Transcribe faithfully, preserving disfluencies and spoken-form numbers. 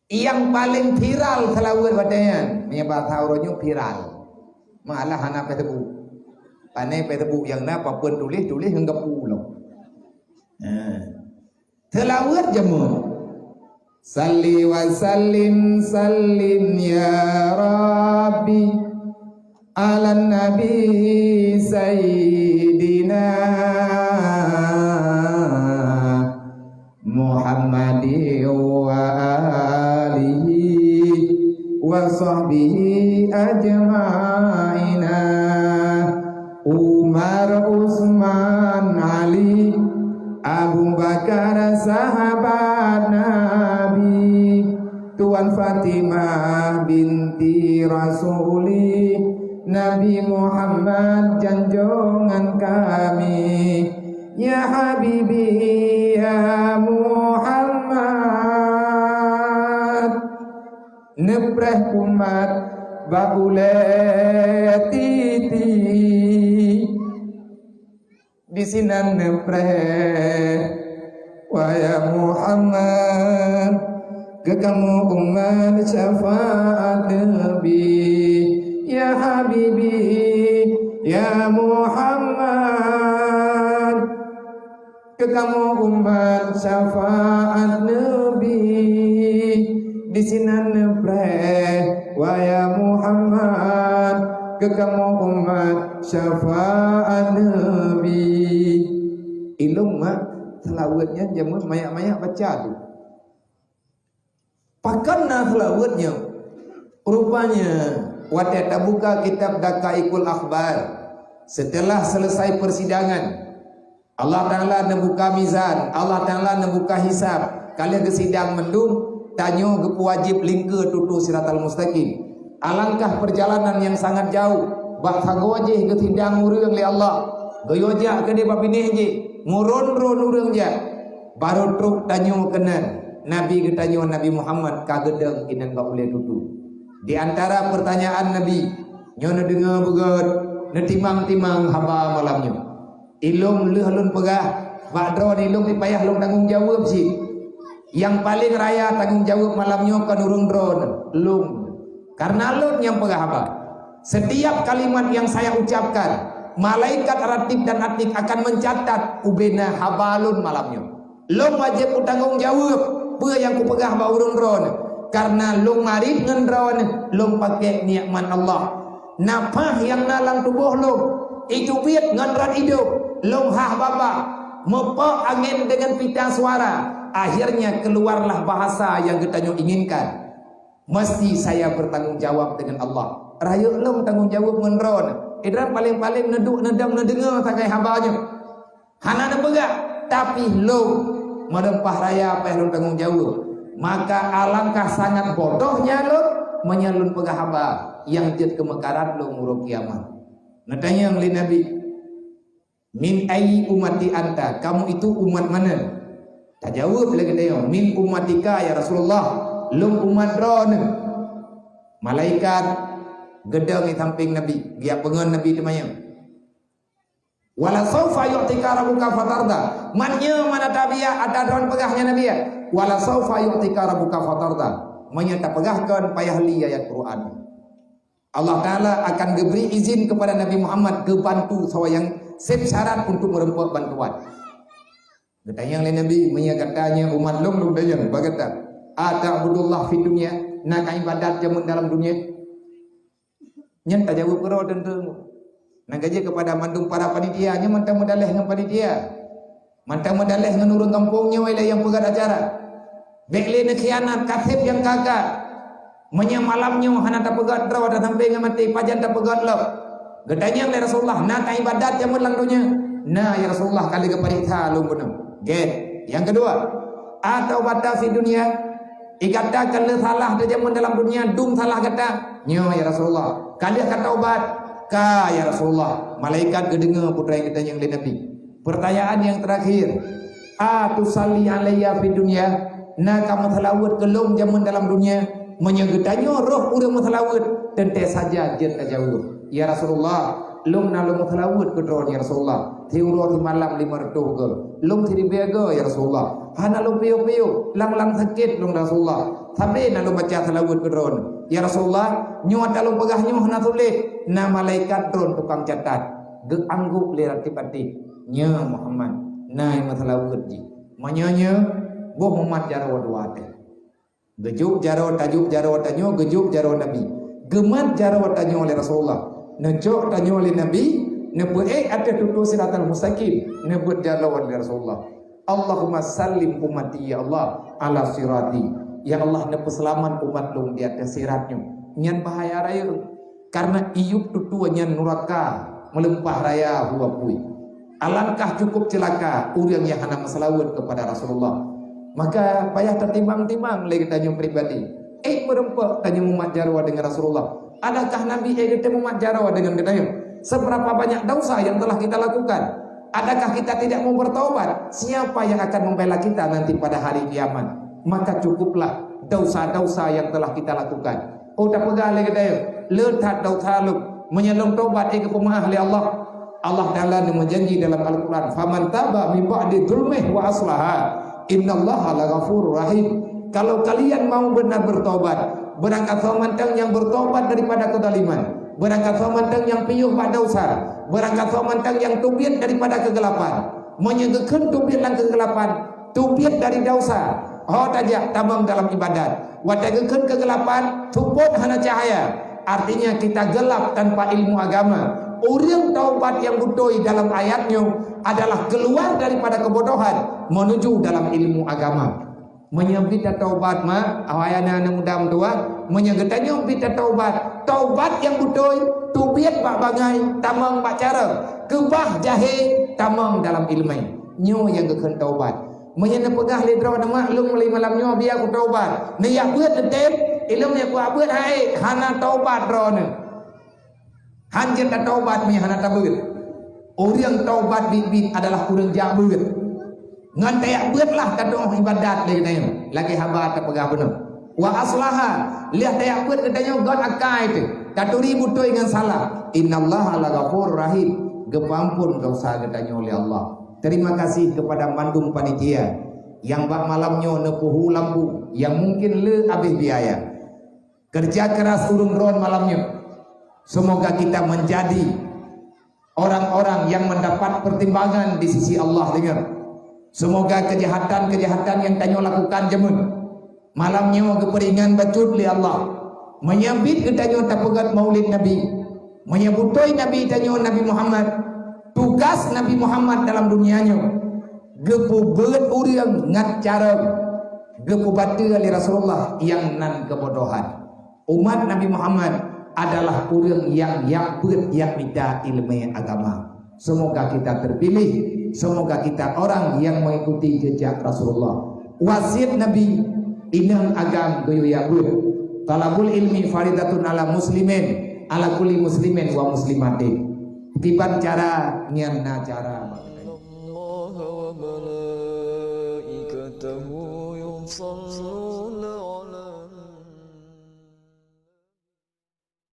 Nyang paleng viral seulaweuet watée nyan, meunyoe bahasa uroe nyoe viral. Malah hana Facebook. Pane Facebook nyang na papeuen tuléh, tuléh ngon gapu lom. Nah. Seulaweuet jameun. Salli wa sallim, sallim ya Rabbi, ala Nabi Sayyidina Muhammadin wa alihi wa sahbihi ajma'ina. Umar, Utsman, Ali, Abu Bakar, sahabat Nabi, Tuan Fatimah binti Rasuli, Nabi Muhammad janjongan kami. Ya Habibi, ya Muhammad, neupreh umat bak ulée titi. Disinan neupreh, wahai Muhammad, keu kamoe umat syafaat Nabi. Ya Habibi, ya Muhammad, keu kamoe umat syafaat Nabi. Disinan neupreh, wahai Muhammad, keu kamoe umat syafaat Nabi. Ilong mak, seulaweuet nyan jameun manyak-manyak baca tu. Pakon na seulaweuet nyoe? Rupanya, watée tabuka kitab Daqaiqul Akhbar, setelah selesai persidangan, Allah Ta'ala neubuka mizan, Allah Ta'ala neubuka hisab, ka lheueh geusidang mandum, tanyoe geupeuwajéb lingkeue tutoe Siratal Mustaqim. Alangkah perjalanan nyang sangat jauh, bak sagoe jih geusidang ureuëng lé Allah, geuyue jak keudeh bak binéh jih, ngurôn-rôn ureuëng jak. Barô trok tanyoe keunan, Nabi geutanyoe Nabi Muhammad ka geudong inan bak ulée tutoe. Di antara pertanyaan Nabi, nyoe neudeungoe beugét, neutimang-timang haba malam nyoe. Ilong lheueh lôn peugah, bak droeneuh ilong payah lôn tanggong jaweueb cit. Nyang paleng raya tanggong jaweueb malam nyoe kon ureuëng droeneuh, lôn. Karena lôn nyang peugah haba. Setiap kalimat yang saya ucapkan, malaikat Ratib dan Atid akan mencatat ubena haba lôn malam nyoe. Lôn wajéb kutanggong jaweueb peue nyang kupeugah bak ureuëng droeneuh, karena lôn marit ngon droeneuh, lôn pakék nikmat Allah. Nafah nyang na lam tuboh lôn, itubiet ngon rot idong, lôn hah babah, meupok angén deungon pita suara, akhirnya keluarlah bahasa nyang geutanyoe inginkan. Mesti saya bertanggung jawab dengan Allah. Rayeuk lôn tanggong jaweueb ngon droeneuh. Idroeneuh paleng-paleng neuduek neudong neudeungoe sagai haba nyoe. Hana neupeugah, tapi lôn meureumpah raya payah lôn tanggong jaweueb. Maka alangkah sangat bodohnya lôn meunyoe lôn peugah haba nyang jeuet keu meukarat lôn uroe kiamat. Neutanyong lé Nabi, "Min ayyi ummati anta?" Kamu itu umat mana? Tajaweueb lé geutanyoe, "Min ummatika ya Rasulullah." Lôn umat droeneuh. Malaikat geudong di sampéng Nabi, geujak peungon Nabi teumanyong. "Wala saufa yu'tika rabbuka fatarda." Meunyoe mana tabiat ata droen peugah nyan Nabi, "Wala saufa yu'tika rabbuka fatarda." Meunyoe tapeugah kon payah li ayat Quran. Allah Ta'ala akan geubri izin kepada Nabi Muhammad geubantu sawa nyang sép syarat untuk meureumpok bantuan. Geutanyong lé Nabi, "Meunyoe gata nyoe umat lôn, lôn tanyong bak gata, ata'budullah fid dunya, na ka ibadat jameun dalam dunia?" Nyan tajaweueb keudroe teuntèe. Nyang ka jeuet keupada mandum para panitia, nyoe mantong meudaleh ngon panitia. Mantong meudaleh ngon ureueng gampông nyoe lé nyang peugöt acara. Bèk lé neukhianat, ka sép nyang ka-ka. Meunyoe malam nyoe hana tapeugöt droe, tasampé ngon maté, pajan tapeugöt lom? Geutanyong lé Rasulullah, "Na ka ibadat jameun lam donya?" "Na, ya Rasulullah, ka lheueh geupareksa lôn bunoe." Gèt. Nyang keudua, "Ataubata fid dunya?" "I gata ka lheueh salah jameun dalam dunia, dum salah gata?" "Nyo, ya Rasulullah." "Ka lheueh ka taubat?" "Ka, ya Rasulullah." Malaikat geudeungö peue nyang geutanyong lé Nabi. Pertanyaan yang terakhir, "Atusalli alayya fid dunya?" "Na ka meuseulaweuet keu lôn jameun dalam dunia?" Meunyoe geutanyoe roh ureueng meuseulaweuet, teuntèe saja jeuet tajaweueb, "Ya Rasulullah, Lôn na lôn meuseulaweuet keu droeneuh, ya Rasulullah. Siuroe simalam limong reutôh goe. Lôn siribèe goe, ya Rasulullah. Hana lôn piôh-piôh, lam-lam sakét lôn, ya Rasulullah. Sabé na lôn baca seulaweuet keu droeneuh. Ya Rasulullah, nyoe ata lôn peugah nyoe hana sulet. Na malaikat droeneuh tukang catat. Geuanggôk lé ratéb até. Nyoe Muhammad, na nyang meuseulaweuet jih. Meunyoe nyoe, boh mumat jaroe dua teuh. Geujok jaroe, tajok jaroe tanyoe, geujok jaroe Nabi. Geumat jaroe tanyoe lé Rasulullah. Neucok tanyoe lé Nabi, neupeuék ateueh tutoe Siratal Mustaqim, neubeuet jaroe lé Rasulullah. Allahumma sallim ummati, ya Allah, ala sirati. Ya Allah, neupeuseulamat umat lôn di ateueh sirat nyoe. Nyan bahaya rayeuk. Karena iyup tutoe nyan nuraka, meulumpah raya hu apui. Alangkah cukup ceulaka ureuëng nyang hana meuseulaweuet keupada Rasulullah. Maka payah tatimbang-timbang lé geutanyoe pribadi. Ék meurumpok tanyoe mumat jaroe deungon Rasulullah. Adakah Nabi ék geutanyoe mumat jaroe deungon geutanyoe? Seberapa banyak dosa yang telah kita lakukan? Adakah kita tidak mau bertaubat? Siapa yang akan membela kita nanti pada hari kiamat? Maka cukuplah dosa-dosa yang telah kita lakukan. Oh, tapeugah lé geutanyoe, le that dosa lôn. Meunyoe lôn tobat, ék geupeumaáh lé Allah. Allah Taala neumeujanji dalam Al-Quran, "Faman taba min ba'di zulmihi wa aslaha, innallaha laghafurur rahim." Kalau kalian mau benar bertobat, beurangkasoe mantong nyang bertobat daripada kezaliman, beurangkasoe mantong nyang piôh bak dosa, beurangkasoe mantong nyang teubiet daripada keugelapan. Meunyoe geukheun teubiet lam keugelapan, teubiet dari dosa, ho tajak tamong dalam ibadat. Watée geukheun keugelapan, seupôt hana cahya. Artinya kita gelap tanpa ilmu agama. Ureuëng taubat nyang beutôi dalam ayat nyoe adalah keluar daripada kebodohan menuju dalam ilmu agama. Meunyoe bit tataubat, mak, awai aneuk-aneuk muda meutuah, meunyoe geutanyoe bit tataubat, taubat nyang beutôi, teubiet bak bangai, tamong bak cara, keubah jahé, tamong dalam iéleumé. Nyoe nyang geukheun taubat. Meunyoe neupeugah lé droeneuh, "Mak, lôn mulai malam nyoe biya kutaubat." Neujak beuet neutem, ilôn nyang kuabeuet hai, hana taubat droeneuh. Han jeuet tataubat meunyoe hana tabeuet. Ureuëng taubat biet-biet adalah ureuëng jak beuet. Ngon tajak beuet lah tatuoh ibadat lé geutanyoe. Lagée haba tapeugah bunoe. Wa aslaha, lheueh tajak beuet geutanyoe göt akai teuh. Taturi beutôi ngon salah. Innallaha laghafurur rahim. Geupeuamphon dosa geutanyoe lé Allah. Terima kasih kepada mandum panitia nyang bak malam nyoe neupeuhu lampu nyang mungkin le habéh biaya. Kerja keras ureuëng droen malam nyoe. Semoga kita menjadi orang-orang yang mendapat pertimbangan di sisi Allah, deungoe. Semoga kejahatan-kejahatan yang tanyoe lakukan jameun malam nyoe geupeuringan bacut lé Allah. Meunyoe bit geutanyoe tapeugét maulid Nabi, meunyoe beutôi Nabi tanyoe Nabi Muhammad, tugas Nabi Muhammad dalam dunia nyoe, geupeubeuet ureuëng ngat carông, geupeubateue lé Rasulullah nyang nan keubodohan. Umat Nabi Muhammad adalah ureuëng nyang jak beuet, jak mita iéleumé agama. Semoga kita terpilih, semoga kita orang yang mengikuti jejak Rasulullah. Wasiet Nabi, inong agam geuyue jak beuet. Thalabul ilmi faridatun ala muslimin, ala kulli muslimin wa muslimatin. Kiban cara nyan na cara.